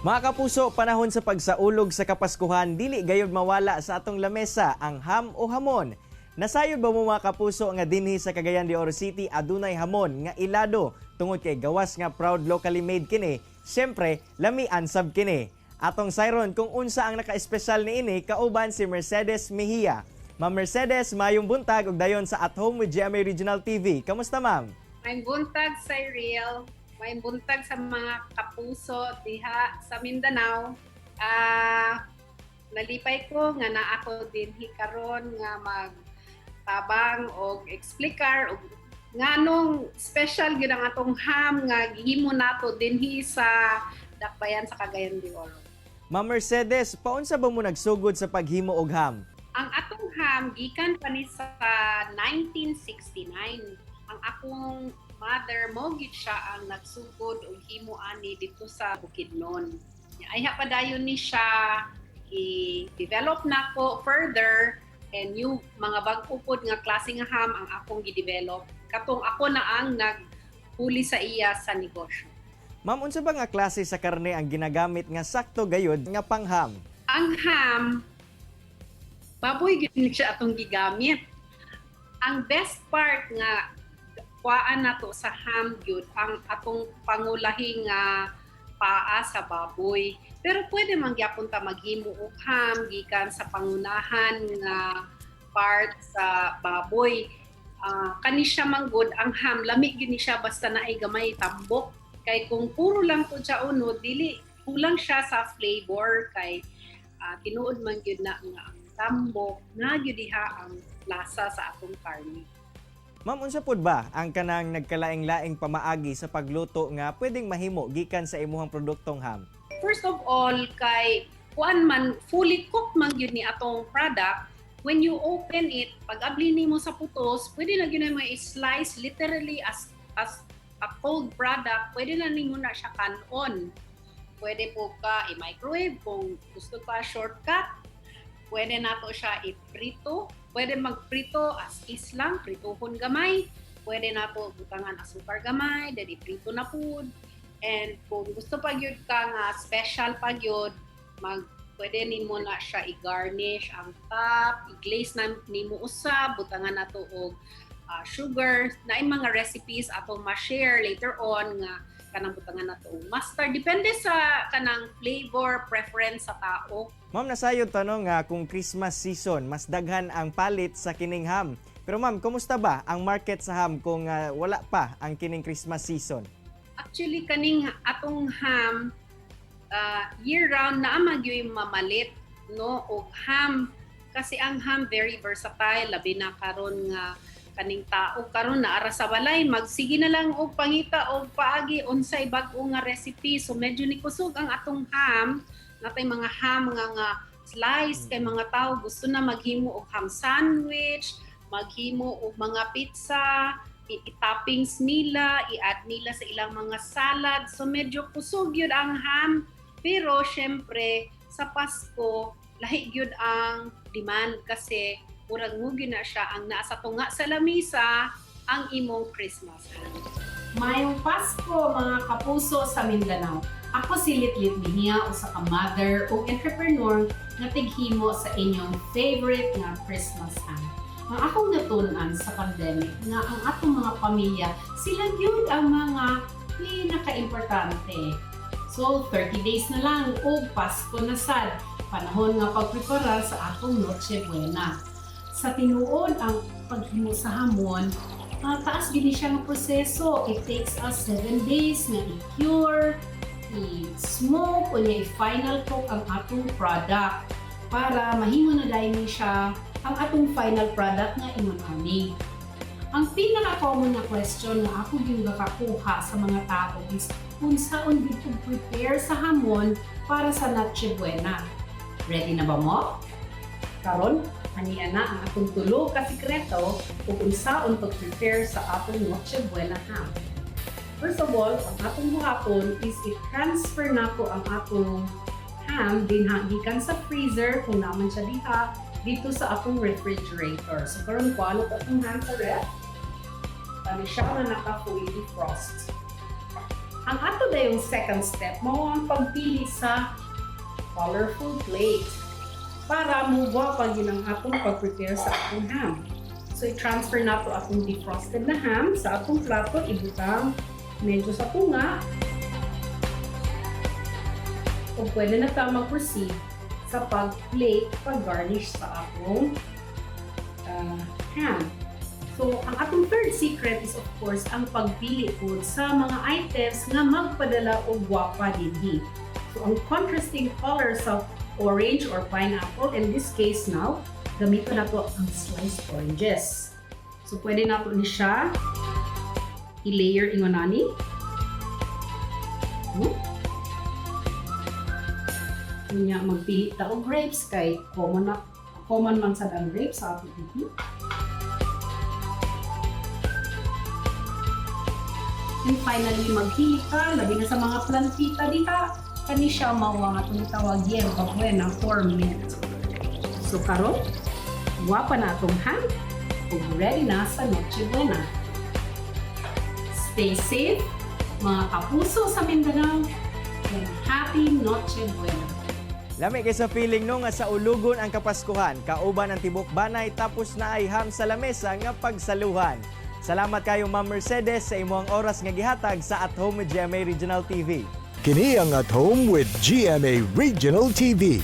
Mga kapuso, panahon sa pagsaulog sa Kapaskuhan, dili gayud mawala sa atong lamesa ang ham o hamon. Nasayod ba mo, mga kapuso, nga dinhi sa Cagayan de Oro City adunay hamon nga ilado tungod kay gawas nga proud locally made kini, syempre lamian sab kini? Atong sayron kung unsa ang naka-espesyal niini kauban si Mercedes Mejia. Ma'am Mercedes, mayong buntag ug dayon sa At Home with GMA Regional TV. Kamusta, ma'am? Maayong buntag, Cyril. Maayong buntag sa mga kapuso diha sa Mindanao. Nalipay ko nga naa ko dinhi karon nga magtabang og eksplikar og nganong special gyud ang atong ham nga gihimo nato dinhi sa Dakbayan sa Cagayan de Oro. Ma'am Mercedes, paunsa ba mo nagsugod sa paghimo og ham? Ang atong ham gikan pa ni sa 1969. Ang akong mother mo gyud siya ang nagsugod og himo ani dito sa Bukidnon. Ayha pa dayon ni siya i-develop nako further and new mga bag-o pod nga klase nga ham ang akong gi-develop. Katong ako na ang naghuli sa iya sa negosyo. Ma'am, unsa ba nga klase sa karne ang ginagamit nga sakto gayud nga pangham? Ang ham, baboy gyud ni siya atong gigamit. Ang best part nga kuhaan nato sa ham gyud ang atong pangulahing nga paa sa baboy. Pero pwede man gyapon ta maghimo og ham gikan sa pangunahan nga part sa baboy. Kani siya man gud, ang ham lami gyud ni siya basta naay gamay tambok. Kay kung puro lang po siya unod, dili, kulang siya sa flavor kay tinuod man gyud na nga ang tambok na gyud diha ang lasa sa atong karne. Ma'am, unsa pud ba ang kanang nagkalaing-laing pamaagi sa pagluto nga pwedeng mahimo gikan sa imuhang produktong ham? First of all, kay kuan man, fully cooked man gyud ni atong product. When you open it, pag abli nimo sa putos, pwede na gyud mo i-slice literally as a cold product, pwede na nimo na siya kanon. Pwede po ka i-microwave kung gusto ka shortcut. Pwede nato siya i-prito. Pwede magprito as is lang, prituhon gamay. Pwede nato butangan asukar gamay, then iprito na pud. And kung gusto pa gyud ka nga special pa gyud, mag pwede nimo na siya i-garnish ang top, i-glaze na nimo usab, butangan nato og sugar. Naay mga recipes atong ma-share later on nga kanang butangan nato og mustard. Depende sa kanang flavor preference sa tao. Ma'am, nasayod tanong nga kung Christmas season, mas daghan ang palit sa kining ham. Pero ma'am, kumusta ba ang market sa ham kung wala pa ang kining Christmas season? Actually, kaning atong ham year round naa man gyud mamalit, no, og ham kasi ang ham very versatile, labi na karon nga kaning tao karon naa ra sa balay, magsige na lang og pangita og paagi unsay bag-o nga recipe. So medyo ni kusog ang atong ham, natay mga ham nga slice kay mga tao gusto na maghimo og ham sandwich, maghimo og mga pizza, i-toppings nila, i-add nila sa ilang mga salad. So medyo kusog yun ang ham. Pero syempre, sa Pasko, lahi gyud ang demand kasi murag mo gyud na siya ang naa sa tunga sa lamisa, ang imong Christmas ham. Mayong Pasko, mga kapuso sa Mindanao. Ako si Litlit Mejia, usa ka mother ug entrepreneur nga tighimo sa inyong favorite nga Christmas ham. Ang akong natun-an sa pandemic nga ang atong mga pamilya, sila gyud ang mga pinakaimportante. So 30 days na lang ug Pasko na sad. Panahon nga pagpreparar sa atong Noche Buena. Sa tinuod, ang paghimo sa hamon, taas gini siya nga proseso. It takes us 7 days nga i-cure, i-smoke, o niya i-final cook ang atong product para mahimo na dayon ni siya ang atong final product nga ingon ani. Ang pinaka-common na question nga ako yung nakakuha sa mga tao is unsaon gyud kog prepare sa hamon para sa Noche Buena. Ready na ba mo? Karon, ania na ang atong tulo ka sikreto kung unsaon pag-prepare sa atong Noche Buena ham. First of all, ang atong buhaton is i-transfer nako ang atong ham dinha gikan sa freezer, kung naman siya diha, dito sa atong refrigerator. So karon ko ano atong ham sa ref. Kani siya nga naka fully defrost. Ang ato Ato na yung second step mao ang pagpili sa colorful plate para mugwapa gyud ang atong pag-prepare sa atong ham. So i-transfer nato atong defrosted na ham sa atong plato, ibutang medyo sa tunga. O pwede na ta mag-proceed sa pag-plate, pag-garnish sa atong ham. So, ang atong third secret is, of course, ang pagpili po sa mga items nga magpadala og gwapa dinhi. So, ang contrasting colors of orange or pineapple, in this case now, gamiton nato ang sliced oranges. So, pwede nato ni siya i-layer ingon ani. Unya magpili ta og grapes kay common na common man sad ang grapes sa atong dinhi. And finally, magpili ka, labi na sa mga plantita diha, kani siya mao ang atong gitawag yerba buena or mint. So karon, gwapa na atong ham ug ready na sa Noche Buena. Stay safe, mga kapuso sa Mindanao, and happy Noche Buena. Lami kay sa feeling no nga saulugon ang Kapaskuhan, kauban ang tibok banay, tapos naay ham sa lamesa nga pagsaluhan. Salamat kayo, Ma'am Mercedes, sa imong oras nga gihatag sa At Home with GMA Regional TV. Kini ang At Home with GMA Regional TV.